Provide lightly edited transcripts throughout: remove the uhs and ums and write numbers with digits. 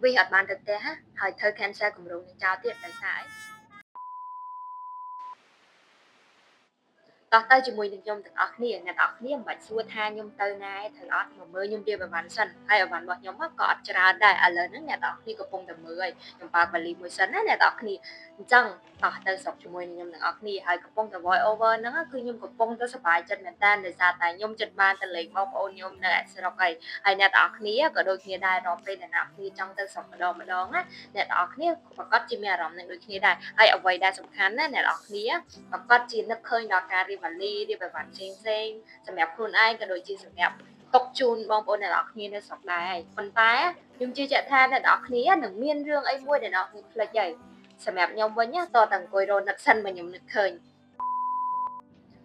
វិសអត់បានទៅផ្ទះហើយធ្វើ cancel គម្រោងនឹងចោលទៀតដោយសារអីតោះទៅជាមួយនឹងខ្ញុំទាំងអស់គ្នាអ្នកទាំងអស់គ្នាមិនបាច់សួរថាខ្ញុំទៅណាឯងត្រូវអត់មកមើលខ្ញុំរៀបអីវ៉ាន់សិនហើយអីវ៉ាន់របស់ខ្ញុំក៏អត់ច្រើនដែរឥឡូវហ្នឹងអ្នកទាំងអស់គ្នាកំពុងតែមើលហើយខ្ញុំបើកវ៉ាលីមួយសិនណាអ្នកទាំងអស់គ្នាអញ្ចឹងតោះទៅស្រុកជាមួយនឹងខ្ញុំទាំងអស់គ្នាហើយកំពុងតែ voice over ហ្នឹងគឺខ្ញុំកំពុងតែសប្បាយចិត្តមែនតើដោយសារតែខ្ញុំចិត្តបានទៅលេងបងប្អូនខ្ញុំនៅឯស្រុកហើយហើយអ្នកទាំងអស់គ្នាក៏ដូចគ្នាដែររាល់ពេលដែលអ្នកគ្នាចង់ទៅស្រុកម្ដងម្ដងណាអ្នកទាំងអស់គ្នាប្រកាសជាមានអារម្មណ៍នឹងដូចគ្នាដែរហើយអ្វីដែលសំខាន់ណាអ្នកទាំងអស់គ្នាប្រកាសជានឹកឃើញដល់ការរៀបវ៉ាលីរៀបអីវ៉ាន់ផ្សេងផ្សេងសម្រាប់ខ្លួនឯងក៏ដូចជាសម្រាប់ទុកជូនបងប្អូនអ្នកនរគ្នានៅស្រុកដែរប៉ុន្តែខ្ញុំជឿជាក់ថាអ្នកនរគ្នានឹងមានរឿងអីមួយដែលអ្នកនរគ្នាភ្លេចហើយសម្រាប់ខ្ញុំវិញតើតែអង្គុយរនឹកសិនមកខ្ញុំនឹកឃើញ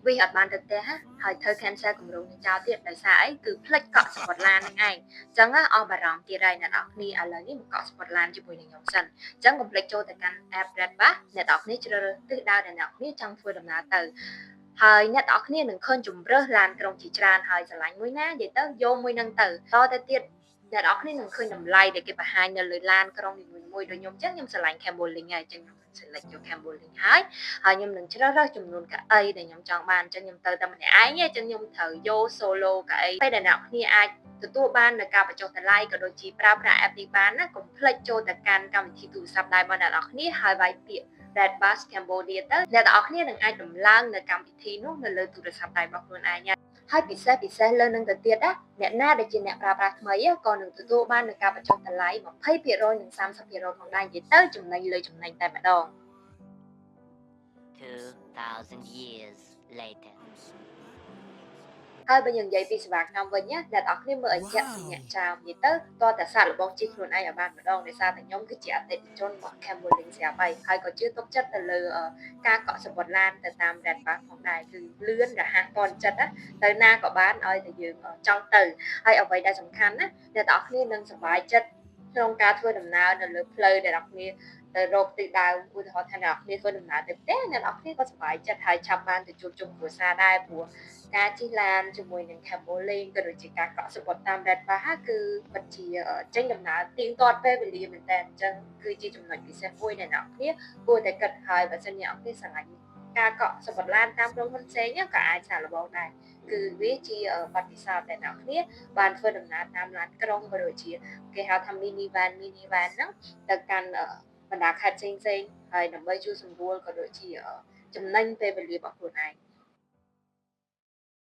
វិសអត់បានទៅផ្ទះហើយធ្វើ cancel គម្រោងនឹងចោលទៀតដោយសារអីគឺភ្លេចកក់សំបុត្រឡានហ្នឹងឯងអញ្ចឹងអស់បារម្ភទៀតហើយអ្នកនរគ្នាឥឡូវនេះមកកក់សំបុត្រឡានជាមួយនឹងខ្ញុំសិនអញ្ចឹងកុំភ្លេចចូលទៅកាន់ app Red Bus អ្នកនរគ្នាជ្រើសរើសទិសដៅដែលអ្នកនរគ្នាចង់ធ្វើដំណើរទៅហើយអ្នកទាំងអស់គ្នានឹងឃើញជំរើសឡានក្រុងជាច្រើនហើយស្រឡាញ់មួយណានិយាយទៅយកមួយនឹងទៅតទៅទៀតអ្នកនរគ្នានឹងឃើញតម្លៃដែលគេបង្ហាញនៅលើឡានក្រុងនីមួយៗដូចខ្ញុំអញ្ចឹងខ្ញុំស្រឡាញ់ Cambolink ហើយអញ្ចឹងខ្ញុំ select យក Cambolink ហើយហើយខ្ញុំនឹងជ្រើសរើសចំនួនកៅអីដែលខ្ញុំចង់បានអញ្ចឹងខ្ញុំទៅតែម្នាក់ឯងអញ្ចឹងខ្ញុំត្រូវយក solo កៅអីពេលដែលអ្នកគ្នាអាចទទួលបាននៅការបញ្ចុះតម្លៃក៏ដូចជាប្រើប្រាស់ app នេះបានណាកុំភ្លេចចូលទៅកាន់កម្មវិធីទូរស័ព្ទដៃរបស់អ្នកនរគ្នាហើយវាយពាក្យ Red Bus Cambodia ទៅអ្នកទាំងអស់គ្នានឹងអាចដំឡើងនៅកម្មវិធីនោះនៅលើទូរស័ព្ទដៃរបស់ខ្លួនឯងហើយពិសេសពិសេសលើនឹងទៅទៀតណាអ្នកណាដែលជាអ្នកប្រើប្រាស់ថ្មីក៏នឹងទទួលបាននៅការបញ្ចុះតម្លៃ20%និង30%ផងដែរនិយាយទៅចំណេញលើចំណេញតែម្ដង 2000 years later. ហើយបើយើងនិយាយពីសេវាកម្មវិញណាអ្នកនរគ្នាមើលឲ្យជាក់ពីអ្នកចោលនិយាយទៅតើតែសាកល្បងជិះខ្លួនឯងឲ្យបានម្ដងដោយសារតែខ្ញុំគឺជាអតិថិជនរបស់ Cambolink ស្រាប់ហើយហើយក៏ជឿទុកចិត្តទៅលើការកក់សំបុត្រឡានទៅតាម Red Bus ផងដែរគឺលឿនរហ័សទាន់ចិត្តណាទៅណាក៏បានឲ្យតែយើងចង់ទៅហើយអ្វីដែលសំខាន់ណាអ្នកនរគ្នានឹងសប្បាយចិត្តក្នុងការធ្វើដំណើរនៅលើផ្លូវដែលអ្នកគ្នាទៅរកទិសដៅឧទាហរណ៍ថាអ្នកគ្នាធ្វើដំណើរទៅផ្ទះអ្នកនរគ្នាក៏សប្បាយចិត្តហើយឆាប់បានទៅជួបជុំគ្រួសារដែរព្រោះការជិះឡានជាមួយនឹង Cambolink ក៏ដូចជាការកក់សំបុត្រតាម Red Bus គឺពិតជាចេញដំណើរទៀងទាត់ពេលវេលាមែនតើអញ្ចឹងគឺជាចំណុចពិសេសមួយដែលអ្នកគ្នាគួរតែគិតហើយបើសិនអ្នកគ្នាស្រឡាញ់ការកក់សំបុត្រឡានតាមក្រុមហ៊ុនផ្សេងក៏អាចសាកល្បងដែរគឺវាជាបទពិសោធន៍ដែលអ្នកគ្នាបានធ្វើដំណើរតាមឡានក្រុងក៏ដូចជាគេហៅថា mini van mini van ហ្នឹងទៅកាន់បណ្ដាខេត្តផ្សេងៗហើយដើម្បីជួយសម្រួលក៏ដូចជាចំណេញពេលវេលារបស់ខ្លួនឯង។